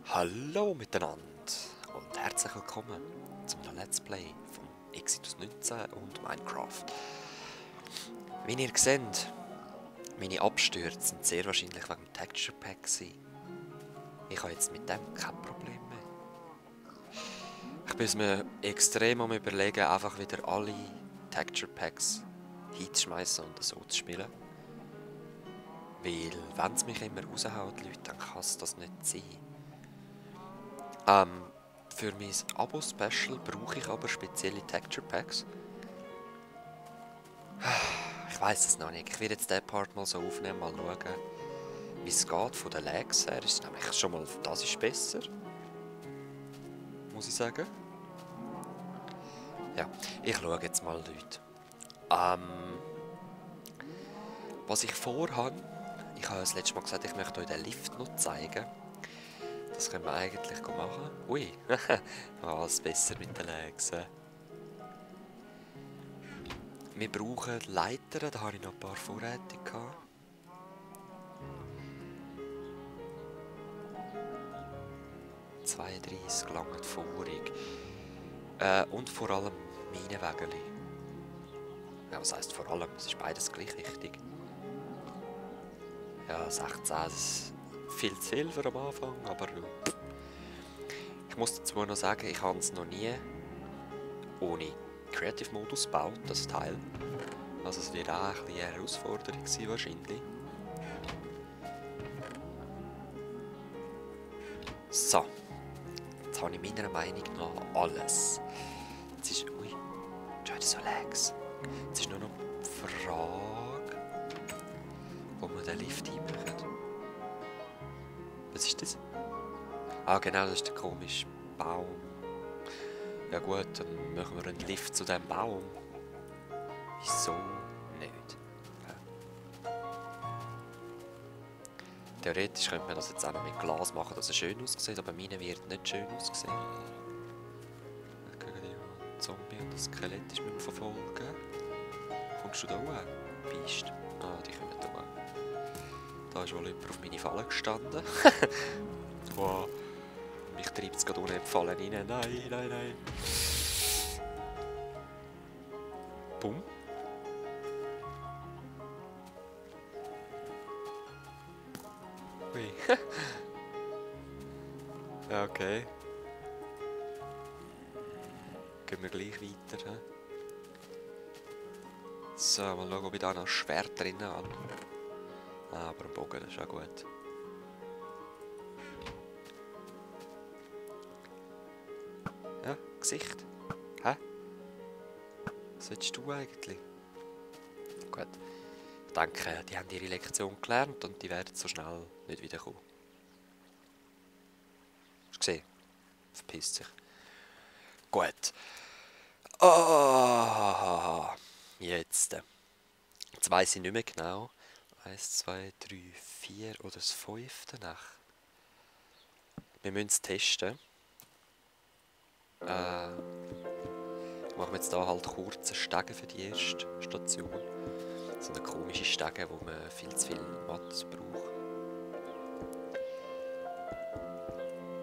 Hallo miteinander und herzlich willkommen zum Let's Play von Exodus 19 und Minecraft. Wie ihr seht, meine Abstürze sind sehr wahrscheinlich wegen dem Texture Pack gewesen. Ich habe jetzt mit dem kein Problem mehr. Ich bin mir extrem am Überlegen, einfach wieder alle Texture Packs hinzuschmeißen und so zu spielen. Weil, wenn es mich immer raushaut, Leute, dann kann es das nicht sein. Für mein Abo-Special brauche ich aber spezielle Texture Packs. Ich weiß es noch nicht. Ich werde jetzt diesen Part mal so aufnehmen, mal schauen, wie es geht von den Lags her. Ist nämlich schon mal, das ist besser. Muss ich sagen. Ja, ich schaue jetzt mal, Leute. Was ich vorhabe, ich habe das letzte Mal gesagt, ich möchte euch den Lift noch zeigen. Das können wir eigentlich machen. Ui, alles besser mit den Lags. Wir brauchen Leitern, da habe ich noch ein paar vorrätig gehabt. ...32 lange vorig. Und vor allem Minenwägeli. Ja, was heisst vor allem? Es ist beides gleich wichtig. Ja, 16, das ist viel zu viel für am Anfang, aber... Ich muss dazu noch sagen, ich habe es noch nie ohne Creative Modus gebaut, das Teil. Also es wird auch ein bisschen eine Herausforderung sein, wahrscheinlich. So. Jetzt habe ich meiner Meinung nach alles. Jetzt ist... Ui. Schon wieder so Lags. Jetzt ist nur noch die Frage, wo wir den Lift hinmachen. Was ist das? Ah genau, das ist der komische Baum. Ja gut, dann machen wir einen Lift zu diesem Baum. Wieso nicht? Ja. Theoretisch könnte man das jetzt auch noch mit Glas machen, dass es schön aussieht, aber meine wird nicht schön aussehen. Ein Zombie und ein Skelett ist mit mir verfolgen. Kommst du da hoch? Biest. Ah, die kommen da hoch. Da ist wohl jemand auf meine Falle gestanden. Wow. Mich treibt es gerade unten in die Falle rein. Nein, nein, nein. Bumm. Ui. Okay. Gehen wir gleich weiter. He? So, mal schauen, ob ich da noch ein Schwert drin habe. Ah, aber ein Bogen, das ist auch gut. Ja, Gesicht. Hä? Was willst du eigentlich? Gut. Ich denke, die haben ihre Lektion gelernt und die werden so schnell nicht wiederkommen. Hast du gesehen? Verpisst sich. Gut. Ah, jetzt. Jetzt weiss ich nicht mehr genau. 1, 2, 3, 4 oder das 5. Nacht. Wir müssen es testen. Machen wir jetzt hier halt kurze Stege für die erste Station. So eine komische Stege, wo man viel zu viel Mats braucht.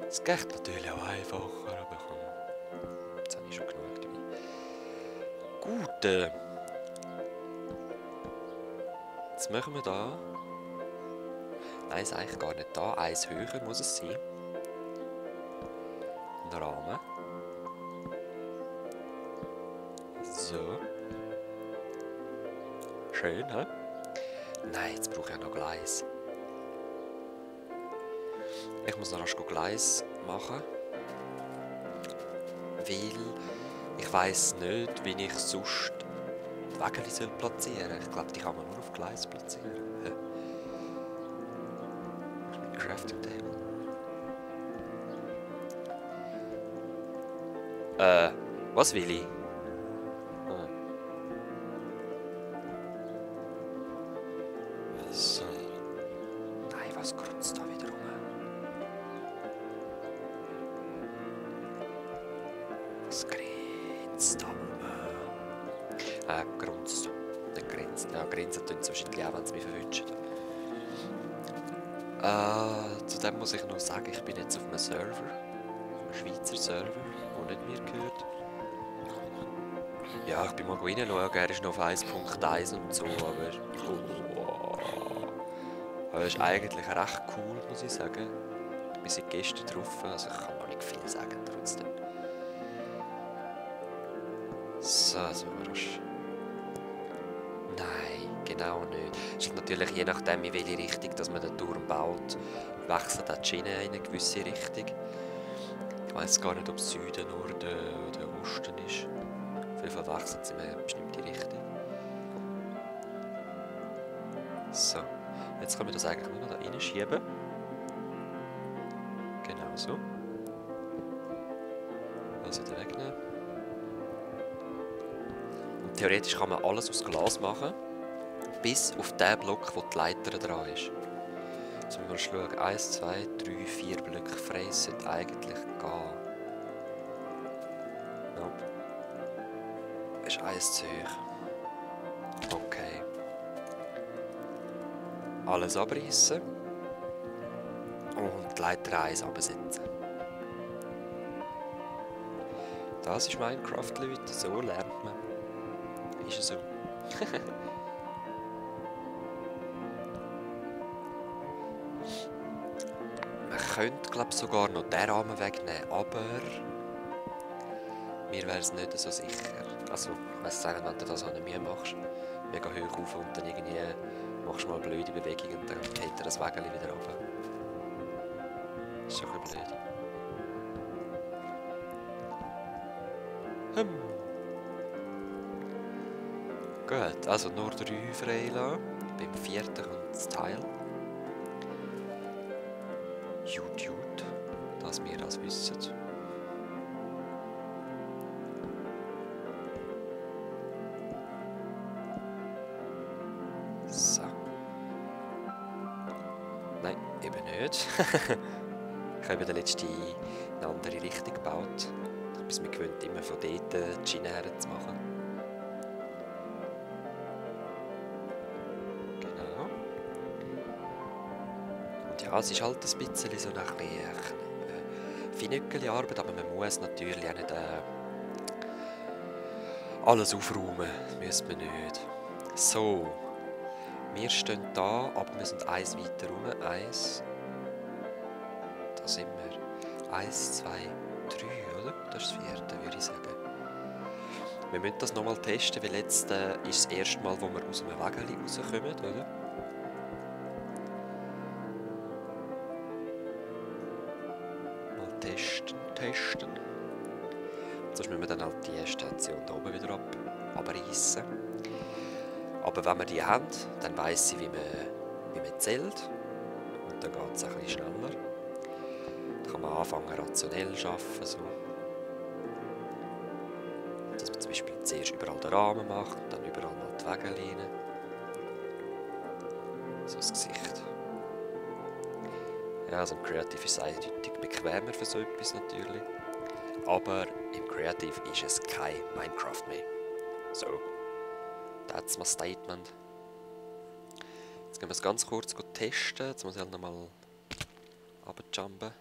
Es geht natürlich auch einfacher, aber komm. Jetzt habe ich schon genug dabei. Gut. Jetzt machen wir da. Nein, ist eigentlich gar nicht da. Eins höher muss es sein. Ein Rahmen. So. Schön, hä? Nein, jetzt brauche ich ja noch Gleis. Ich muss noch rasch Gleis machen. Weil ich weiss nicht, wie ich sonst die Wägeli platzieren soll. Ich glaube, die kann man nur auf Gleis platzieren. Ja. Das ist mein Crafting Table. Was will ich? So. Nein, was grunzt da wieder rum? Was grinst da oben? Grunzt. Nicht grinst. Ja, grinsen tun sie wahrscheinlich auch, wenn sie mich verwünschen. Zudem muss ich noch sagen, ich bin jetzt auf einem Server, auf einem Schweizer Server, der nicht mir gehört. Ja, ich bin mal reinschauen, er ist noch auf 1.1 und so, aber ist eigentlich recht cool, muss ich sagen. Ich bin seit gestern drauf, also ich kann noch nicht viel sagen trotzdem. So, rasch. Nein, genau nicht. Es ist natürlich je nachdem, in welche Richtung dass man den Turm baut, wechselt auch die Schiene in eine gewisse Richtung. Ich weiss gar nicht, ob es Süden, Norden oder Osten ist. Auf jeden Fall wechselt es in eine bestimmte Richtung. So, jetzt können wir das eigentlich nur noch da reinschieben. Genau so. Also den wegnehmen. Und theoretisch kann man alles aus Glas machen, bis auf den Block, wo die Leiter dran ist. Jetzt müssen wir schauen. 1, 2, 3, 4 Blöcke frei sollte eigentlich gehen. Nope. Ist 1 zu hoch. Okay. Alles abreißen. Und die Leiter 1 absetzen. Das ist Minecraft, Leute. So lernt man. Ist es so. Man könnte, glaube ich, sogar noch den Rahmen wegnehmen, aber mir wäre es nicht so sicher. Also, ich weiss sagen, wenn du das an mir machst, mega hoch auf und dann irgendwie machst du mal eine blöde Bewegung und dann geht dir das Wägeli wieder runter. Das ist schon ein bisschen blöd. Gut, also nur 3 freilassen. Beim 4. kommt das Teil. Gut, dass wir das wissen. So. Nein, eben nicht. Ich habe den letzten in eine andere Richtung gebaut. Ich bin mir gewöhnt, immer von dort die Schiene her zu machen. Genau. Und ja, es ist halt ein bisschen so eine finöckeli Arbeit, aber man muss natürlich auch nicht alles aufräumen. Das müssen wir nicht. So. Wir stehen da, aber wir sind eins weiter rum. Eins. Da sind wir. 1, 2, 3, oder? Das ist das 4., würde ich sagen. Wir müssen das nochmal testen, weil jetzt ist das erste Mal, wo wir aus einem Wägeli rauskommen, oder? Mal testen. Sonst müssen wir dann halt die Station da oben wieder abreißen. Aber wenn wir die haben, dann weiss sie, wie man zählt. Und dann geht es ein bisschen schneller. Dann kann man anfangen, rationell zu arbeiten. So. Dass man zum Beispiel zuerst überall den Rahmen macht und dann überall mal die Wägeli rein. So das Gesicht. Ja, also im Creative ist es eindeutig bequemer für so etwas natürlich. Aber im Creative ist es kein Minecraft mehr. So. That's my statement. Jetzt gehen wir es ganz kurz testen. Jetzt muss ich halt nochmal runterjumpen.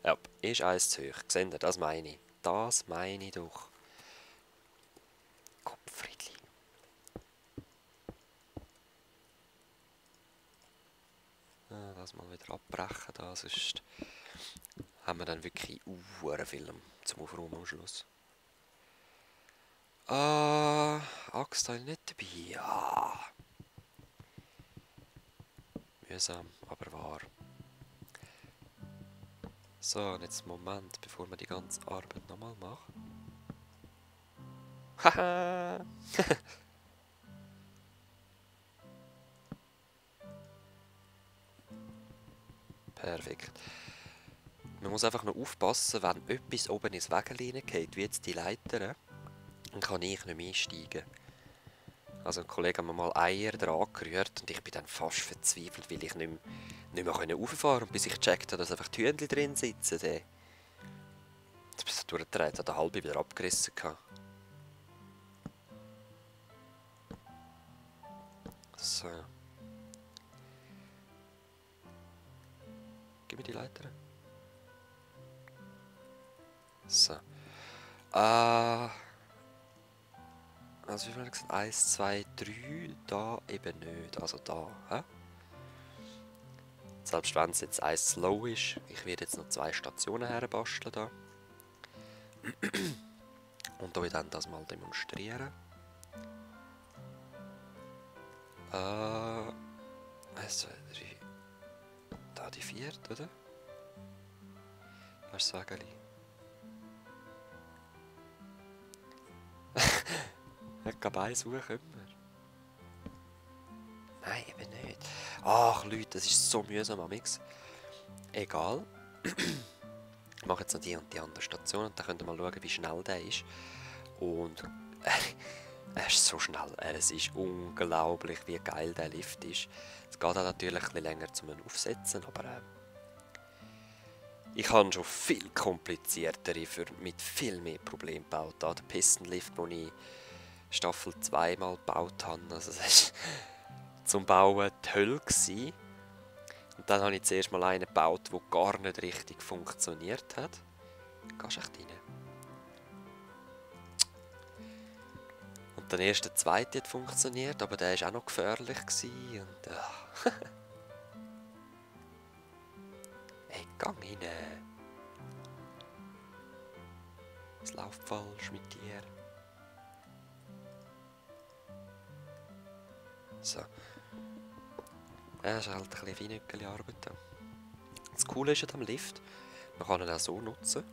Ja, ist 1 zu hoch. Seht ihr, das meine ich. Das meine ich doch. Kopffriedli. Das mal wieder abbrechen, da, sonst haben wir dann wirklich viel zum Aufräumen am Schluss. Axtteil nicht dabei. Ja. Mühsam, aber wahr. So, und jetzt einen Moment, bevor wir die ganze Arbeit nochmal machen. Haha! Perfekt. Man muss einfach noch aufpassen, wenn etwas oben ins Wägeli reingeht, wie jetzt die Leiter, dann kann ich nicht mehr einsteigen. Also ein Kollege hat mir mal Eier dran gerührt und ich bin dann fast verzweifelt, weil ich nicht mehr rauffahren konnte. Und bis ich gecheckt habe, dass einfach die Hühnchen drin sitzen. Jetzt bin ich durchgedreht, hat den halbe wieder abgerissen. So. gib mir die Leiter. So. Also wie viel haben wir gesagt? 1, 2, 3. Da eben nicht. Also da. Hä? Selbst wenn es jetzt 1 slow ist, ich werde jetzt noch 2 Stationen herbasteln da. Und euch dann das mal demonstrieren. 1, 2, 3. Da die 4, oder? Was ist das Wägeli? Ich glaube, eins suchen können wir. Nein, eben nicht. Ach Leute, das ist so mühsam amix. Egal. Ich mache jetzt noch die und die andere Station und dann könnt ihr mal schauen, wie schnell der ist. Und er ist so schnell. Es ist unglaublich, wie geil der Lift ist. Es geht auch natürlich ein bisschen länger zum Aufsetzen, aber ich habe schon viel kompliziertere mit viel mehr Problemen gebaut. Da der Pistenlift, den ich Staffel 2 mal gebaut habe. Also das war zum Bauen die Hölle gewesen. Und dann habe ich zuerst mal einen gebaut, der gar nicht richtig funktioniert hat. Gehst du echt rein? Und dann erst der zweite hat funktioniert, aber der war auch noch gefährlich gewesen. Und hey, gang rein! Es läuft falsch mit dir. So. Ja, das ist halt ein bisschen wie Arbeit. Das Coole ist an dem Lift, man kann ihn auch so nutzen.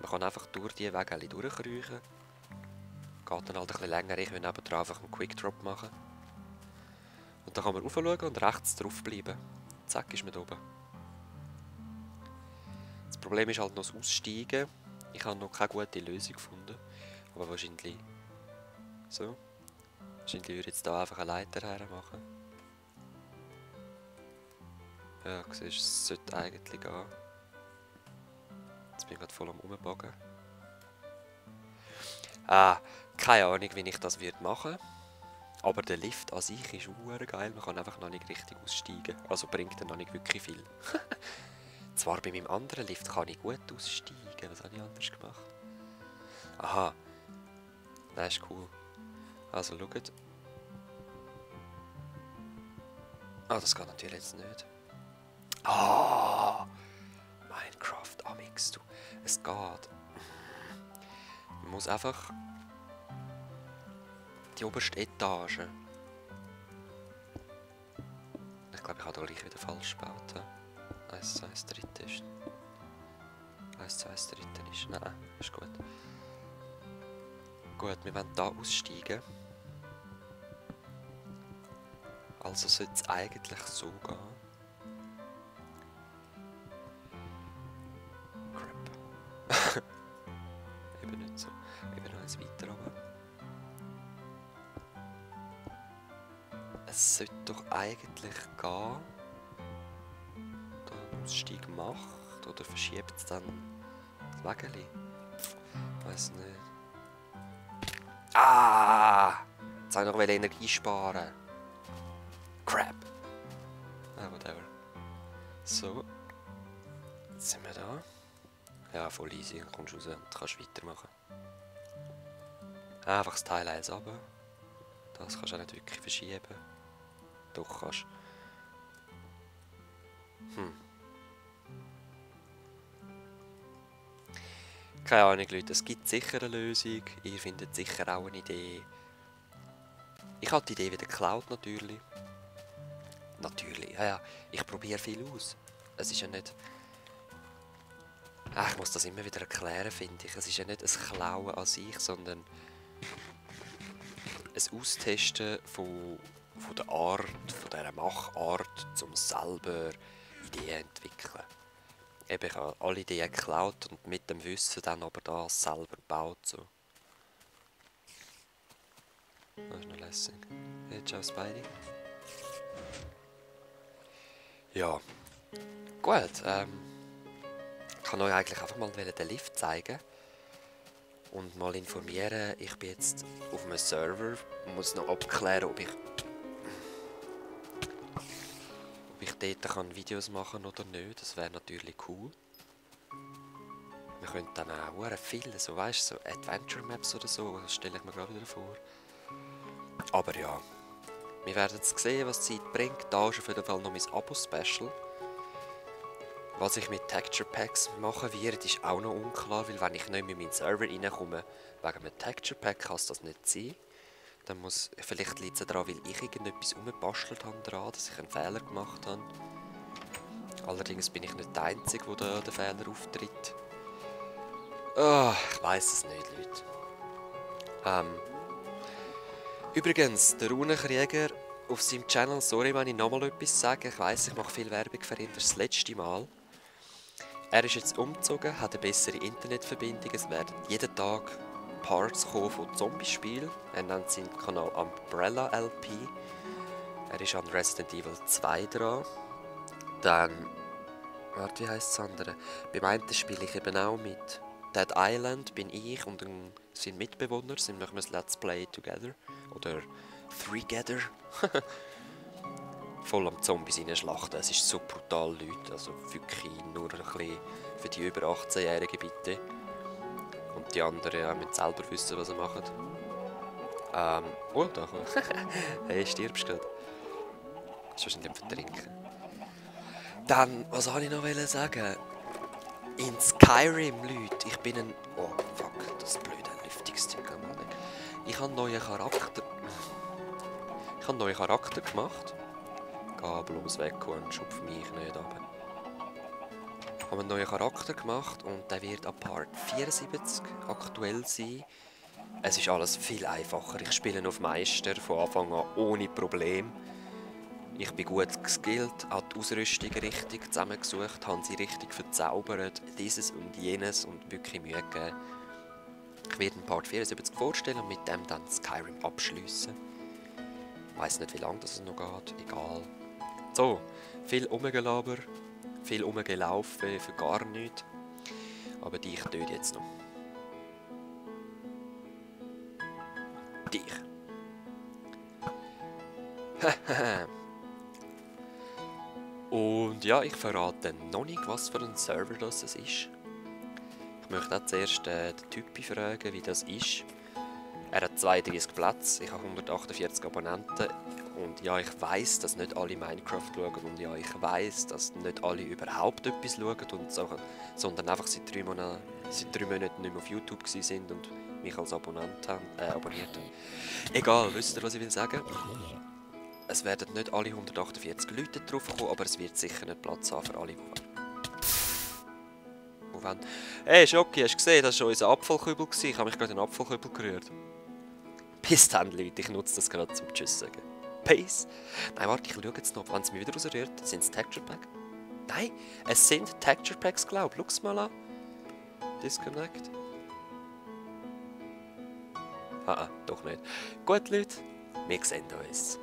Man kann einfach durch die Wege durchkriechen. Geht dann halt ein bisschen länger, ich will nebendran einfach einen Quick Drop machen. Und dann kann man raufschauen und rechts drauf bleiben. Zack, ist man da oben. Das Problem ist halt noch das Aussteigen. Ich habe noch keine gute Lösung gefunden. Aber wahrscheinlich so. Wahrscheinlich würde ich jetzt hier einfach eine Leiter hermachen. Ja, siehst du, es sollte eigentlich gehen. Jetzt bin ich gerade voll am Umbuggen. Keine Ahnung, wie ich das machen würde. Aber der Lift an sich ist geil. Man kann einfach noch nicht richtig aussteigen. Also bringt er noch nicht wirklich viel. Zwar bei meinem anderen Lift kann ich gut aussteigen. Was habe ich anders gemacht? Aha. Das ist cool. Also schaut. Das geht natürlich jetzt nicht. Minecraft, amix, du. Es geht. Man muss einfach die oberste Etage. Ich glaube, ich habe da gleich wieder falsch gebaut. 1, 2, 3 ist. 1, 2, 3 ist. Nein, ist gut. Gut, wir wollen hier aussteigen. Also sollte es eigentlich so gehen. Crap. Eben nicht so. Eben noch eins weiter runter. Es sollte doch eigentlich gehen. Da einen Ausstieg macht. Oder verschiebt es dann das Wägeli? Ich weiss nicht. Jetzt habe ich noch Energie sparen. Crap. Whatever. So. Jetzt sind wir da. Ja, voll easy. Dann kommst du raus und kannst weitermachen. Einfach das Teil 1 runter. Das kannst du auch nicht wirklich verschieben. Doch kannst. Keine Ahnung, Leute. Es gibt sicher eine Lösung. Ihr findet sicher auch eine Idee. Ich habe die Idee wieder geklaut, natürlich. Natürlich, ja. Ich probiere viel aus. Es ist ja nicht... ich muss das immer wieder erklären, finde ich. Es ist ja nicht ein Klauen an sich, sondern ein Austesten von der Art, von dieser Machart, um selber Ideen zu entwickeln. Eben, ich habe alle Ideen geklaut und mit dem Wissen dann aber das selber gebaut. So. Das ist noch lässig. Hey, ciao Spidey. Ja, gut. Ich kann euch eigentlich einfach mal den Lift zeigen und mal informieren. Ich bin jetzt auf einem Server, muss noch abklären, ob ich dort kann Videos machen oder nicht. Das wäre natürlich cool. Wir könnten dann auch viele, so weißt du, so Adventure Maps oder so, das stelle ich mir gerade wieder vor. Aber ja, wir werden jetzt sehen, was die Zeit bringt. Da ist auf jeden Fall noch mein Abo-Special. Was ich mit Texture Packs machen werde, ist auch noch unklar, weil wenn ich nicht mehr in meinen Server reinkomme, wegen einem Texture Pack kann es das nicht sein. Dann muss, vielleicht liegt es daran, weil ich irgendetwas umgebastelt habe daran, dass ich einen Fehler gemacht habe. Allerdings bin ich nicht der Einzige, der den Fehler auftritt. Oh, ich weiss es nicht, Leute. Übrigens, der Runenkrieger auf seinem Channel, sorry, wenn ich nochmal etwas sage, ich weiss, ich mache viel Werbung für ihn, das letzte Mal. Er ist jetzt umgezogen, hat eine bessere Internetverbindung, es werden jeden Tag Parts kommen von Zombie-Spielen. Er nennt seinen Kanal Umbrella LP. Er ist an Resident Evil 2 dran. Dann, warte, wie heisst das andere? Beim einen spiele ich eben auch mit. Dead Island bin ich und sein Mitbewohner, sind machen wir ein Let's Play Together. Oder Threegether. Voll am Zombies reinschlachten. Es ist so brutal, Leute. Also wirklich nur ein bisschen für die über 18-Jährigen bitte. Und die anderen ja, müssen selber wissen, was sie machen. Oh, da kommt. Hey, stirbst du gerade? Das ist wahrscheinlich am Vertrinken. Dann, was wollte ich noch sagen? In Skyrim, Leute, ich bin ein... Oh, fuck, das blöde Lüftungszeug. Ich habe einen neuen Charakter... Ich habe einen neuen Charakter gemacht. Geh bloß weg und schupf mich nicht ab. Ich habe einen neuen Charakter gemacht und der wird ab Part 74 aktuell sein. Es ist alles viel einfacher. Ich spiele auf Meister von Anfang an ohne Problem. Ich bin gut geskillt, habe die Ausrüstung richtig zusammengesucht, habe sie richtig verzaubert, dieses und jenes und wirklich Mühe gegeben. Ich werde in Part 74 vorstellen und mit dem dann Skyrim abschliessen. Ich weiss nicht, wie lange das noch geht, egal. So, viel Umgelaber, viel Umgelaufen für gar nichts. Aber dich töte jetzt noch. Dich. Und ja, ich verrate noch nicht, was für ein Server das ist. Ich möchte auch zuerst den Typen fragen, wie das ist. Er hat 32 Plätze, ich habe 148 Abonnenten. Und ja, ich weiss, dass nicht alle Minecraft schauen. Und ja, ich weiss, dass nicht alle überhaupt etwas schauen. Und so, sondern einfach seit 3 Monaten nicht mehr auf YouTube sind und mich als abonniert haben. Egal, wisst ihr, was ich will sagen? Es werden nicht alle 148 Leute drauf kommen, aber es wird sicher nicht Platz haben für alle, die wollen. Hey Schocki, hast du gesehen, das war unser Apfelkübel. Ich habe mich gerade in den Apfelkübel gerührt. Bis dann, Leute, ich nutze das gerade zum Tschüss sagen. Peace. Nein, warte, ich schaue jetzt noch, wenn es mich wieder rausrührt. Sind es Texture Packs? Nein, es sind Texture Packs, glaube ich. Schau es mal an. Disconnect. Doch nicht. Gut, Leute, wir sehen uns.